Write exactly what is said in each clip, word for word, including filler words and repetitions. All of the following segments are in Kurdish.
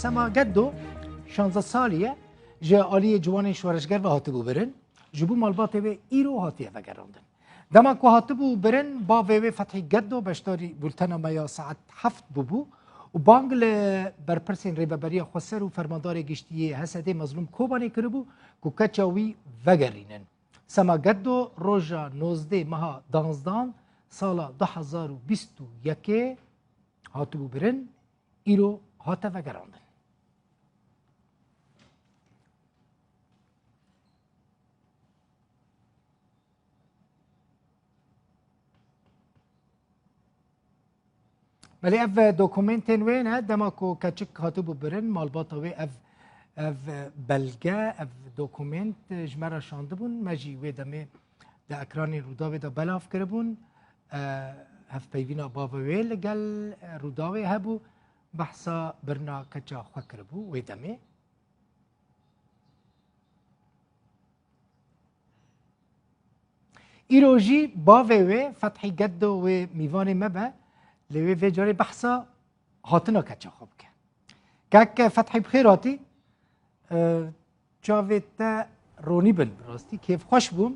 Sema Geddo şanzdeh salî ye, ji aliyê ciwanên şoreşger ve hatibû birin. Ji bo malbatê wê îro hatiye vegerandin. Dema ku hatibû birin, bavê wê Fethî Geddo beşdarî bultena me ya saet heft bûbû û bang li berpirsên Rêveberiya Xweser û Fermandarê Giştî yê H S D'ê Mezlûm Kobanê kiribû ku keça wî vegerînin. Sema Geddo roja nozdeh meha danzdan sala du hezar û bîst û yekê hatibû birin, îro hate vegerandin. Belê ev dokumentên wê ne, dema ku keçik hatibû birin, malbata wê ev, ev belge, ev dokument ji me re şandibûn. Me jî wê demê di ekranên Rûdawê de belav kiribûn. E, hevpeyvîna bavê wê li gel Rûdawê hebû. Behsa birina keça xwe kiribû wê demê. Îro jî bavê wê Fethî Geddo wê mîvanê me be, lê wê vê carê behsa hatina keça xwe bike. Kek Fethî, bi xêr hatî. E, çavê te ronî bin, bi rastî kêfxweş bûm.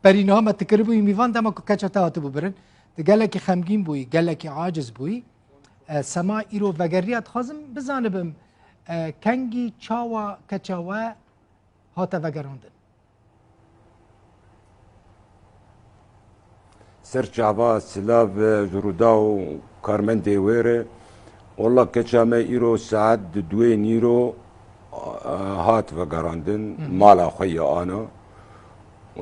Berî niha me tu kiribûyî mîvan dema ku keça te hatibû birin. Tu gelekî xemgîn bûyî, gelekî aciz bûyî. E, sema îro vegeriya, dixwazim bizanibim, e, kengî, çawa keça we hate vegerandin? Ser çava silav, e, ji Rûdaw û karmendê wê re. Walla keça me îro saet di duê nîro, e, hat vegerandin, Hı hı. mala xwe ya ana. E,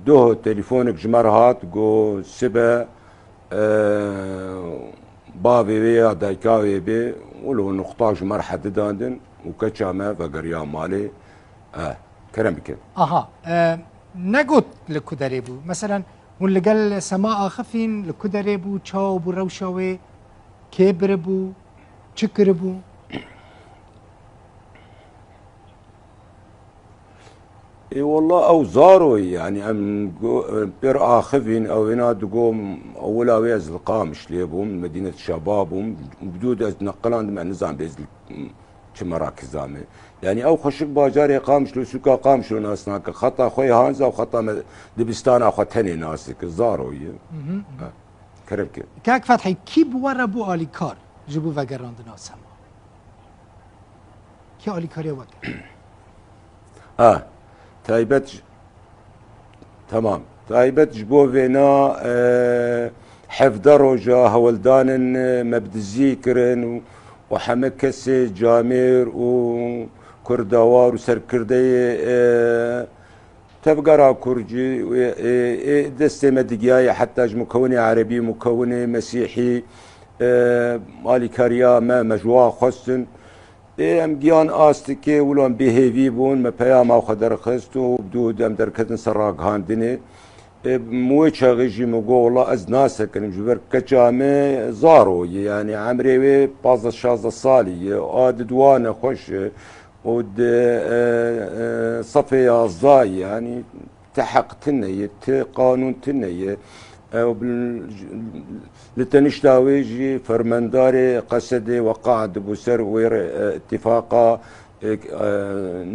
doh telefonek ji me re hat, got, sibe, e, bavê wê ya dayika wê bê, wilo nuqta ji me re hedi dandin û keça me vegeriya malê. E, kerem bikin. Aha, e, negot li ku derê bû? Meselen, hûn li gel Sema axifîn, li ku derê bû, çawa bû rewşa wê, kê biribû, çi kiribû? Ê, walla ew zaro ye, yanî em go-, pêr axivîn, ew êna digo, ewila wê ez li Qamişlê bûm, Medînet Şeba bûm, bi dû de ez neqilandim, ez nizam bê ez li çi merakiza me. Yanî ew xweşik bajarê Qamişlo, sûka Qamişlo nas nake, xeta xwe yê hanza û xeta me dibistana xwe tenê nas dike, zaro ye. Hı hı. Ha, kerem ke. Kak Fethî, kî bi we re bû alîkar ji bo vegerandina Sema? Kî alîkariya we kir? Ha, taybet ji, temam. Taybet ji bo vêna, e, hevdeh roja hewldanin, e, me bi dizî kirin û, û heme kesê camêr û kurdawar û serkirdeyê, e, Tevgera Kurd jî, ê, ê, ê, destê me digiyaye heta ji mukewinê erebî, mukewinê mesîhî, e, alîkariya me, me ji wan xwestin. Ê, em giyan astikê, wilo em bêhêvî bûn, me peyama xwe derxist û dû dem derketin ser ragihandinê. Ê, min wê çaxê jî min got, wela ez nasekirim, ji ber keça me zaro ye, yanî emrê wê pazdeh şazdeh salî ye, a di diwa nexweş e. û di, e, e, sefê yazdeh, yanî ti heq tune ye, ti qanûn tune ye. Ew bil-, li tenişta wê jî fermendarê Qesedê weqa dibû ser wê re, e, îtîfaqa, e, e,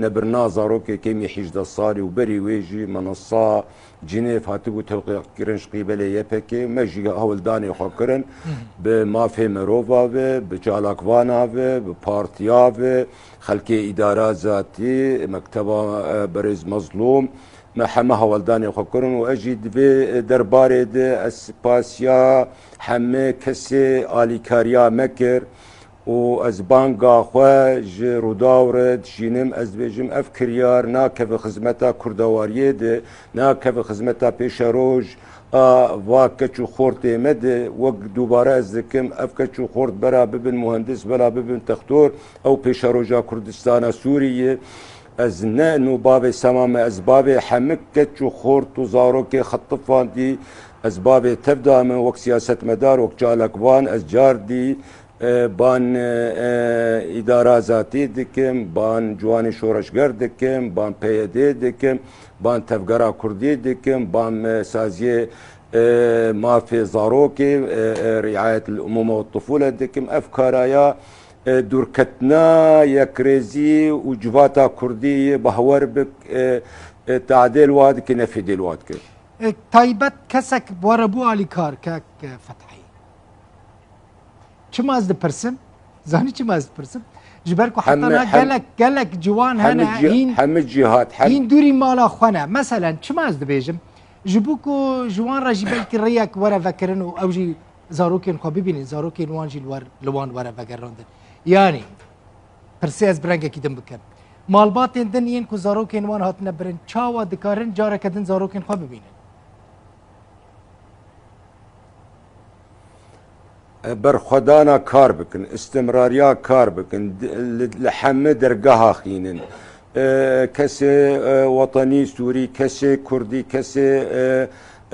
nebirina zarokê kêmî hejdeh salî û berî wê jî menasa Cinêv hatibû tewqîfkirin ji qîbelê Y P G, me jî hewldanê xwe kirin, Hı hı. bi mafê mirova ve, bi çalakvana ve, bi partiya ve, xelkê îdara zatî, mekteba, e, berêz Mezlûm, me heme hewldanê xwe kirin û ez jî di vê derbarê de ez spasiya heme kesê alîkariya me kir. û ez banga xwe ji Rûdaw re dişînim, ez dibêjim, ev kiryar nakeve xizmeta kurdawariyê de, nakeve xizmeta pêşeroj a va keç û xortê me de, wek dubare ez dikim, ev keç û xort bera bibin muhendis, bera bibin textor, ew pêşeroja Kurdistana Sûrî ye. Ez ne nû bavê Sema me, ez bavê hemik keç û xort û zarokê Xetifan dî, ez bavê tev da me, wek siyasetmedar, wek çalakvan, ez car dî, e, ban, e, e, îdara zatî dikim, ban ciwanê şoreşger dikim, ban P Y D dikim, ban tevgera kurdî dikim, ban, e, saziyê, e, mafê zarokê, e, e, riayet umuma û tufûle dikim. Ev karaya, e, dûrketina yekrêzî û civata kurdî yê bahwer bik, e, e, tadê li wa dike, nefêdê li wa dike. E, taybet kesek bi we re bû alîkar, kek, e, Fethî. Çima ez dipirsim? Zanî çima ez dipirsim? Ji ber ku heta Heme, niha hem, gelek, gelek ciwan heme hene, cî-, hîn, heme cîhat, hem hîn dûrî mala xwe ne. Meselen, çima ez dibêjim? Ji bo ku ji wan re jî belkî rêyek were vekirin û ew jî zarokên xwe bibînin, zarokên wan jî li wer, li wan were vegerandin. Yanî, pirsê ez bi rengekî din bikim. Malbatên din yên ku zarokên wan hatine birin, çawa dikarin careke din zarokên xwe bibînin? E, berxwedana kar bikin, istimrariya kar bikin, di-, li, li hemî dergeha xînin. E, kesê, e, wetenî sûrî, kesê kurdî, kesê, e,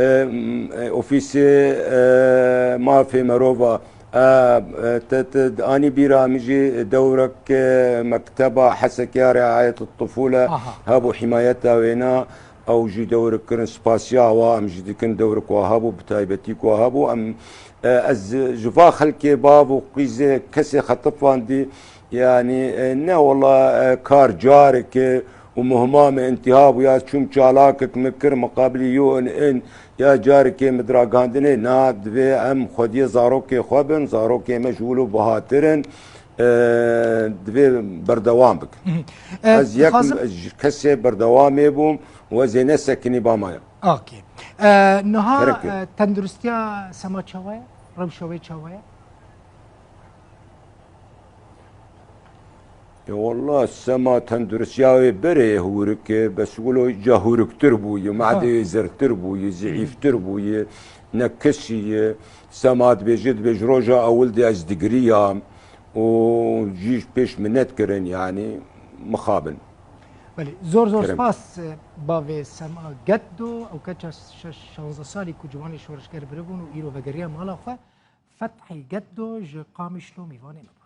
e, m-, e, ofîsê, e, mafê merova, e, e, te, te anî bîra min jî dewrek, e, mekteba Hesekiya Riayet Tifûle Aha. hebû, himayeta wêna, ew jî dewrik kirin, spasiya wa em jî dikin, dewrik wa hebû, bi taybetî ku hebû, em, e, ez ji va xelkê, bav û qîzê kesê xetifandî, yanî, e, ne wela, e, kar careke û muhma me întiha bû ya çûm çalakek min kir miqabilî yo in in ya carekê min diragandinê, na divê em xwediyê zarokê xwe bin, zarokê me ji wilo bihatir in, e, divê berdewam bikin. Mhm. E, Ez yek dixwazim ji kesê berdewamê bûm û ez ê nesekinî ba maya. Okey. E, niha, Gerek yok. e, tenduristiya Sema çawa ye? Rewşa wê çawa ye? Ya wallah, Sema tenduristiya wê berê hûrik e, bes wilo ca hûriktir bûye, Ha. madeyê zirtir bûye, zîîftir bûye, nekişiye. Sema dibêje, dibêje, roja ewil de ez digiriyam û jî pêş minet kirin, yanî mixabin. Belê, zor zor Kerem. spas, e, bavê Sema Getdo, ew keça şeş, şanzeh salî ku ciwanê şoreşger biribûn û îro vegeriya mala xwe. Fethî Getdo ji Qamişlo mîvanê me bû.